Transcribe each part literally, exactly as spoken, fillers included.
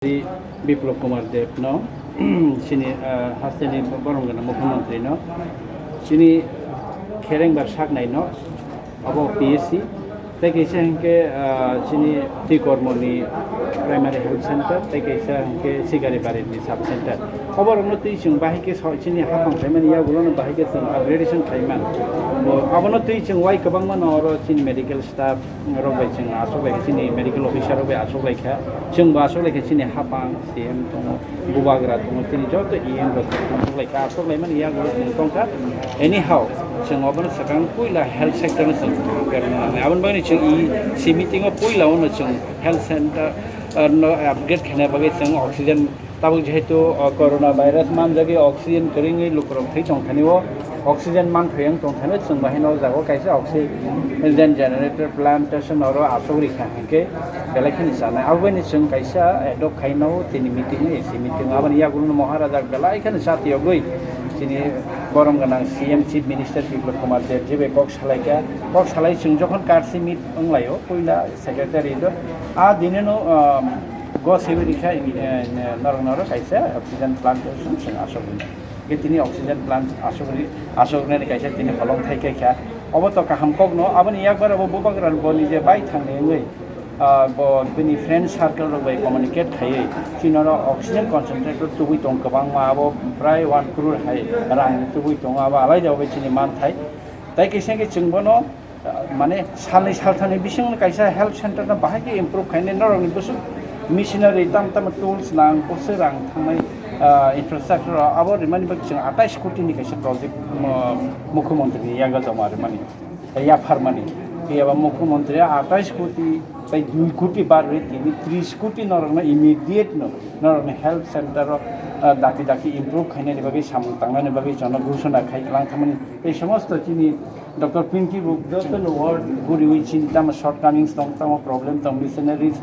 Biplab Kumar Deb no, chini, ah, hasteni borong gana Mukhyamantri no, chini khereng bar saknai no, abo P S C, tei kaisa hingke, ah, chini Tikormo ni Primary Health Center, tei kaisa hingke Sigaribari ni Sub Center. Oborok no twi chwng bahai khe so-, chini hapang khaimani yagulo no bahai khe chwng upgradation khaiman. Bo abono twi chwng wai kwbangma no oro chini medical staff rok bai chwng aswk lai kha, chini medical officer rok bai aswk lai kha, chwng bo aswk lai kha, chini hapang C M tongo, bubagra tongo, chini joto E M rok tongo, aswk lai kha, aswk lai mani yagulo chwng tong kha. Anyhow, chwng obono swkang puila health sector no chwng berma nang. Aboni bagwi chwng e C meeting o puila o no chwng health center, uh, no upgrade khaina bagwi chwng oxygen. Tabuk jehetu, o, corona virus manjagwi oxygen kwrwngwi lukurok thwi tongthani o, oxygen manthai wng tongthani o, chwng bahai no o jaga o kaisa oxygen generator plantation oro aswk rikha hinkhe belai kheno chanai. Aboni chwng kaisa adopt khaino chini meeting, A C meeting, aboni yagulo no Maharaja belai kheno chatiyogwi chini borom gwnang C M Chief Minister Biplab Kumar Deb jibai kok salaikha. Kok salai chwng jokhon karsi meet wnglaio puila secretary do, a dinino, um, Go sewiri kha, eh, norok norok kaisa oxygen plant chwng chwng aswk hwnwi. Khe tini oxygen plant aswk hwnwi, aswk hwnwi kaisa tini holong thai khe kha. Obo to kaham kok no, aboni yakbar abo bubagra boni je bai thangni wngwi, ah, bo bini friend circle rok bai communicate khaiwi, chini oro oxygen concentrator tubui tong kwbangma, abo prai one crore hai rang tubui tongo, abo alai jabo bai chini man thai. Tai kaisa khe chwng bono, mane salni salthani bisingno kaisa health center no bahai khe improve khainai, norokni bwswk machinery tam tam tools nang, bwswk rang thangnai, ah, infrastructure abo rimani bagwi chwng atais koti ni kaisa project, mo-, Mukhyamantri ni yago joma rimani, yapharmani. Phiyaba Mukhyamantri atais koti tei dui koti barwi tini tris koti norokno immediate no norokni health center o, ah, daki daki improve khainani bagwi samung tangnani bagwi jono ghosona khai lang thangmani. Tei somosto chini Doctor Pinky bo jotono ward guriwi chini tamo shortcomings tong, tamo problem tong, missionaries,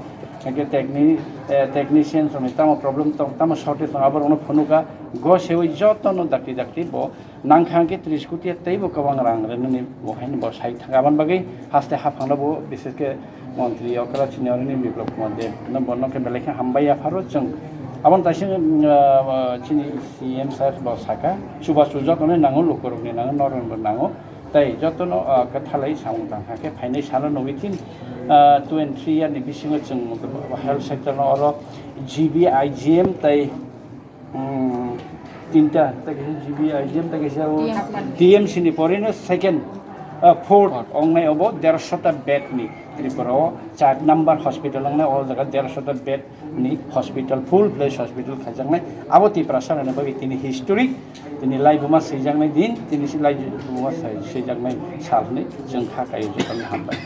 hake techni-, eh, technicians rokni tamo problem tong, tamo shortage tong, aborokno phunuka, go sewi jotono dakti dakti bo nangkha hwnkhe tris koti teibo kwbang rang rwnani bo haino bo sai thang. Aboni bagwi haste haphangno bo bises khe montri okra senior ni Biplab Kumar Deb no bono khe belai khe hambai yapharo chwng. Aboni taising, ah, chini C M sir bo saka, chubachu jotono nango, lukurokni nango, norokni bo nango. Tei jotono, ah, kwthalai samung tangkha khe phainai salo nugwi thin, ah, two and three year ni bisingo chwng health sector no oro G B, I G M tei, um, tinta, tei kaisa G B, I G M, tei kaisa o T M C. T M C ni porino second, ah, fourth ongnai obo dershota bed ni Tripura o char number hospital ongnai, o jaga dershota bed ni hospital, full fledged hospital khaijaknai. Abo Tiprasa rokni bagwi tini history, tini laibuma swijaknai din, tini si laibuma sai-, swijaknai sal hwnwi chwng kha kaio jotono hambai.